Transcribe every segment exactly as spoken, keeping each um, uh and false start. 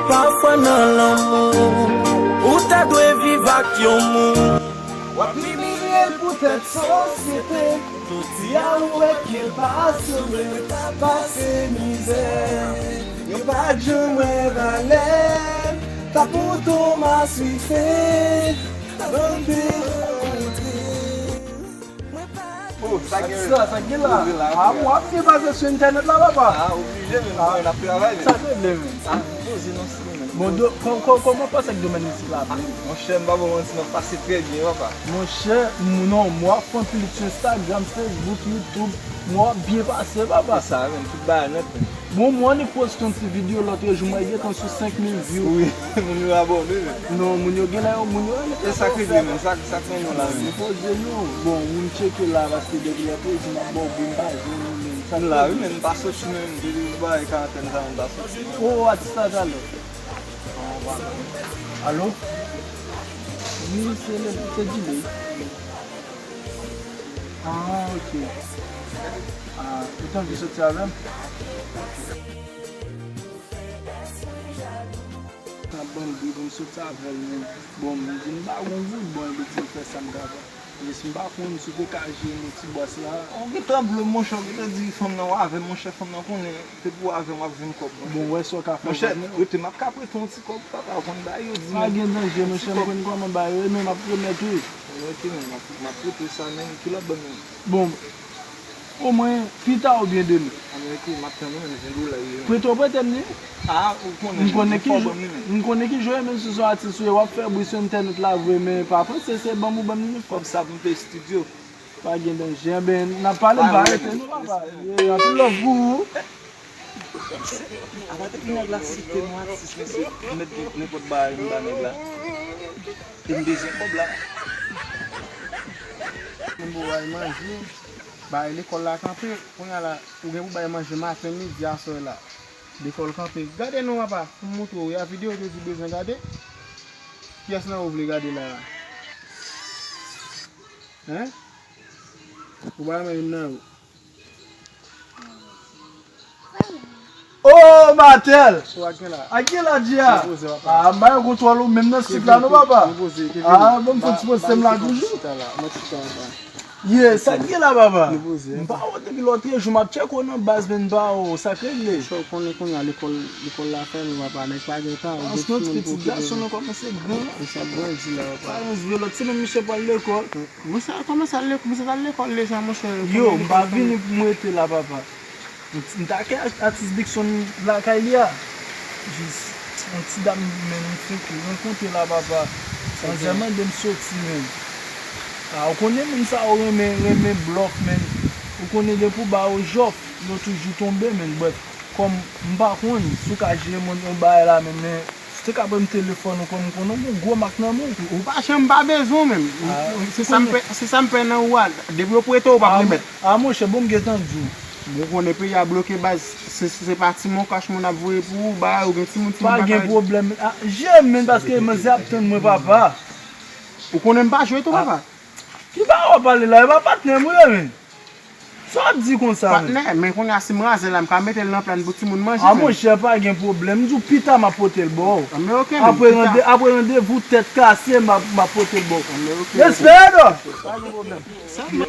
Pafwa nan lanmou, ou ta dwe viv ak yon moun. W ap imilye l poutèt sosyete. Jodi a ou wè ke l pa sanble, w ta pase mizè. Yo pa t janm wè valè, ta pou Thomas Wife, tande rankontre. Oh, sa gen sa, sa gen la. Poze la, ah, poze la. Bon, w ap byen pase sou entènèt la, papa. Ah, oblije, men, ah, n ap travay, men. Sa k regle, men? Ah, poze nan sou, men. Bon, do, kò-, kò-, kòman w panse ak domèn mizik la, men? Ah, monchè, m pa ba w manti, m ap pase trè byen, papa. Monchè, m, non, m ap fè anpil sou Instagram, Facebook, YouTube, m ap byen pase, papa. Se sa, men, tout bagay nèt, men. Bon, mwen annik poste yon ti videyo lòt jou, mwen gentan sou senk mil view. Wi, moun yo abòne, men. Non, moun yo gen la, yo, moun yo renmen. E sa k regle, men, sa, sa k mennen w la, men. Poze nou. Bon, moun tcheke la, paske depi lè poze, m ap ba w bri, m pa jwenn ou, men. Sa k regle? M la, wi, men, m pa soti, men, depi bagay karantèn sa, m pa soti. Oh, atis la talè. Alo? Wi, se le, se Djiley. Ah, ok. Ah, ou t anvi soti avè m? Sa ban m bri pou m soti avè l, men. Bon, m di m pa gon goud, bon, li di m fè sa m ka fè. Jis m pa konn si w te ka jere m ti bòs la. Ou gentan blo, monchè, ou gentan di fanm nan w avè m, monchè, fanm nan konnen. Se pou avè m w ap jwenn kòb, monchè. Bon, wè sa w ka fè. Monchè, rete, m ap ka prete w yon ti kòb, papa, w konn bagay yo di, men. Pa gen danje, monchè, m konn kòman bagay yo ye, men m ap remèt ou. Ok, men, m ap, m ap prete w sa, men. Ki lòt bòn nan? Bon, omwen, pita oubyen demen. Ah, men, ok, m ap tann ou, men, ven dola yo, men. Prete w prete m li? Ah, ou konnen, m konnen ki jan, m konnen ki jan w ye, menm si se yon atis ou ye, w ap fè bri sou entènèt la vre, men pa panse se ban m ou ban m li, frè. Kòb sa pou m peye estidyo. Pa gen danje. Enben, n ap pale, m pa rete non, papa. Ye, anpil love pou ou. Apa depi nèg la site non atis, mesye, m mèt gen nenpòt bagay m ba nèg la. E m bezwen kòb la. Moun pou bay manje, bay lekòl la kanpe. Kounye a la, ou gen pou bay manje maten, midi, aswè la. Lekòl kanpe. Gade non, papa, pou m montre w. Y a videyo yo di bezwen gade. Kiyès nan ou vle gade la? Hein? Ou pa renmen youn nan yo? Oh, Matèl! Ou ak gen la? Ak gen la, Djia? Nou poze, papa. Ah, m pa gen kontwòl ou menm nan sik la, non, papa. Nou poze, Kevin. Ah, bon, m fè ti poze m la toujou. Mwen chita la, mwen chita anba. Yeah, sa k gen la, papa? Nou poze, ok. M pa wè w depi lòtrejou, m ap tcheke w nan baz, men m pa wè w, sa k regle? Monchè, ou konnen kounye a lekòl, lekòl la fèmen, papa, nèg pa gen tan, ou gen timoun pou okipe. An se non, ti pitit gason nan kòmanse gran. Misye ap grandi la, papa. Pa gen zye lòt, se menm misye pral lekòl. Monchè, kòman sa l, monchè, sa l lekòl deja, monchè? Yo, m pa vini pou m rete la, papa. M, m ta kite atis Dickson lakay li a. Jis yon ti dam, men, m fenk rankontre la, papa. Manzè mande m soti, men. A, ou konnen moun sa yo renmen, renmen blòf, men. Ou konnen gen pou ba yo jòf, yo toujou tonbe, men. Brèf, kòm m pa konn si w ka jere mwen yon bagay la, men, men, si w te ka ban m telefòn ou, kòm m konnen w gen gwo mak nan men w. Ou pa janm pa bezwen w menm. Se sa m pè, se sa m pè nan ou a. Depi yo prete w, ou p ap remèt. A, monchè, bon, m gentan di w. Bon, ou konnen peyi a bloke, baz, se, se pa ti monkash moun ap voye pou ou, bagay, ou gen timoun, timoun pa ka. Pa gen pwoblèm. A, jere m, men, paske manzè ap tann mwen, papa. Ou konnen m pa jwe tou, papa. Ki bagay w ap pale la? E pa patnè m ou ye, men. Sa w ap di konsa, men? Patnè, men kounye a, si m raze la, m ka mete l nan plàn pou timoun manje, men. A, monchè, pa gen pwoblèm. M di w pita, m ap pote l ba w. A, men ok, men. Apre pita. Rande-, apre randevou tèt kase, m ap, m ap pote l ba w. A, men ok. Respè, dò. Pa gen pwoblèm. Sa m,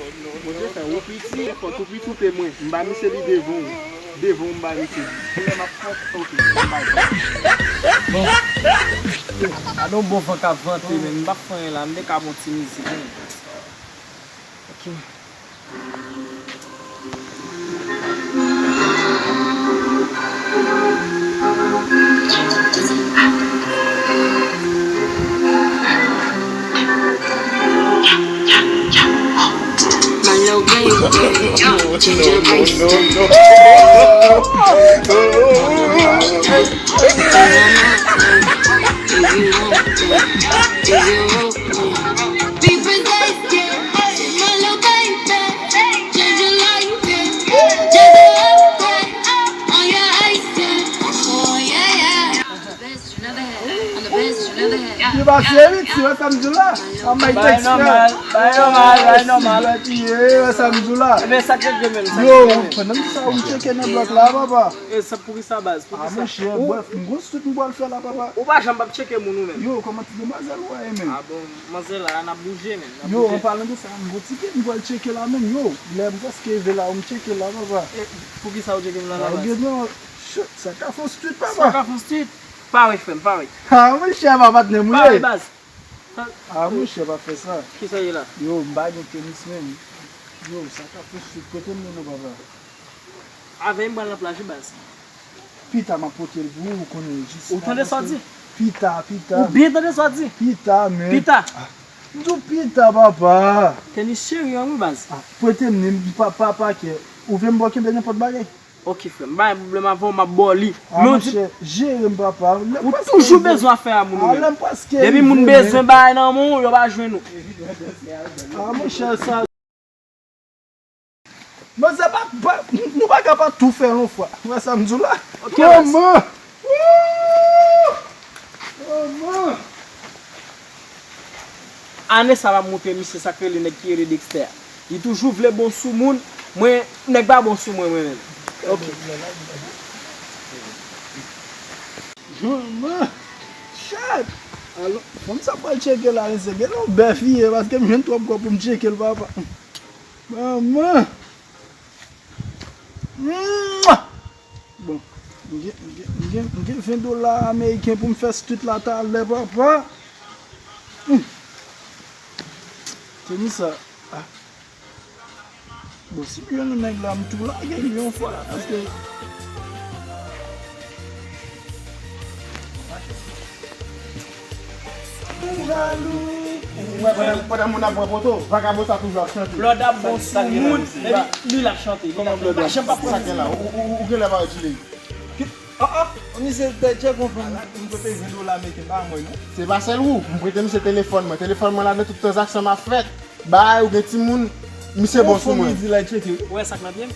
monchè, sa, ou piti, fòk ou piti, ou te mwen. M ba misye li devan w. Devan w, m ba misye li. Kounye a m ap fòk, ok, m ba l. Bon. Gade yon bon van k ap vante, men m p ap fè anyen la. M te ka bon ti mizik, men. Ok. My little baby, ginger ice tea. If you want that, if you want that. Be precise, yeah. My little baby, ginger like that. Ginger like that. On your ice, yeah. Oh, yeah, yeah. I'm the best you never had. I'm the best you never had. Pase wi, ti wè sa m di w la. An bay Bagay tèks frè. Nòmal, bagay nòmal, bagay nòmal. Bagay piye, wè sa m di w la. Ebyen, sa k rete menm, sa k Yo, rete menm. Pandan m di sa, ou m tcheke nan blòk la, papa. E, sa poukisa, baz? Ah, Poukisa? monchè, Ou, brèf, m gon stout m pral fè la, papa. ou pa janm p ap tcheke moun ou menm. Yo, kòman ti demwazèl ou a ye menm? Ah bon, manzè la, n ap bouje menm, n ap Yo, bouje. An palan de sa, m gon ti kèt m pral tcheke la menm, yo. Lè m prèske rive la, ou m tcheke la, papa. E, poukisa ou tcheke m la, Ah, la, baz? Gade non, shit, sa ka fè yon street, papa. Sa ka fè yon street? Pare, frè m, pare. Ah, monchè, pa patnè m ou Pare, ye. baz. Ah, monchè, pa fè sa. Kisa ye la? Yo, m pa gen tenis menm. Yo, sa ka fè street, kote m ye non, papa? Avè m pral nan plaj, wi, baz. Pita, m ap pote l pou ou, ou konnen jis Ou tande sa w di? Pita, pita. Ou byen tande sa w di? Pita, men. Pita. Ah, m di w pita, papa. Tenis cheri an, wi, baz. Ah, prete m li, m pa, pa, pa kè. Ou vle m ba w kenbe nenpòt bagay? Ok, frè m, m pa gen pwoblèm avè w, m ap ba w li. Ah, Men w di monchè, jere m, papa. Ou toujou bezwen afè a moun ou menm. Depi moun bezwen bagay nan men w, yo pa jwenn ou. Ah, monchè, sa. Manzè pa, pa, nou pa ka pa tou fè yon fwa. Ou wè sa m di w la? Ok, Manman! Woo! Manman! Ane sa m ap montre misye sa k rele nèg ki rele Dexter a. Li toujou vle bon sou moun, mwen, nèg pa bon sou mwen, mwen menm. Ok. Manman! Chat! Alò, fanm sa pral tcheke la, mesye. Gen yon bèf li ye, paske m jwenn twòp kòb pou m tcheke l, papa. Manman! Mwah! Bon, m gen, m gen, m gen, m gen ven dola ameriken pou m fè street la talè, papa. Hmm. Tenis sa. Ah. Bon, si m jwenn yon nèg la, m tou lage l yon fwa, paske Ou wè, pandan, pandan moun ap pran foto, vagabon sa toujou ap chante. Blòd ap bon sou moun, epi li l ap chante. Li l ap chante. Pa janm pa pran. Sa gen la, ou, ou, ou, ou genlè pa wè Jiley. Ki, ah, ah, misye te tchèk yon fanm, m prete ven dola ameriken, pa mwen non. Se pa sèl ou, m prete misye telefòn mwen. Telefòn mwen ladan tout tranzaksyon m ap fè. Bay, ou gen timoun, misye bon sou mwen. Ou di la tcheke. Ou wè sa k nan pye m?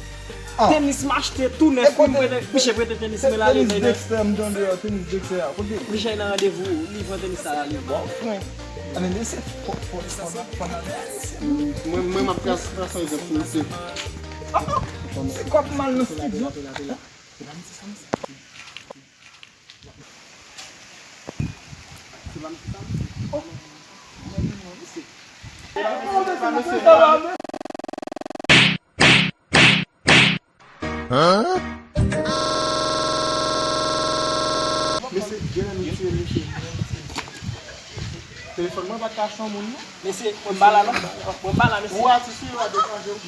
Ah. Tenis m achte tou nèf, wi, m prete, misye prete tenis mwen la, li tenis Dexter, m tande yo, tenis Dexter a. Kote? Misye nan randevou, li pran tenis sa la, li. Bon, fren. Ane, mesye, fò, fò, fò, fò, fò n ale, mesye. Mwen, mwen, m ap kras, kras yon egzanp sou misye. Ah, ah, se kòb mal nan stidyo. Mesye, genlè nou tiye l, mesye. Telefòn mwen pa t ka achte yon moun, non. Mesye, mwen pa la, non. Mwen pa la, mesye. Ou atis, wi, w a dekonje, wi.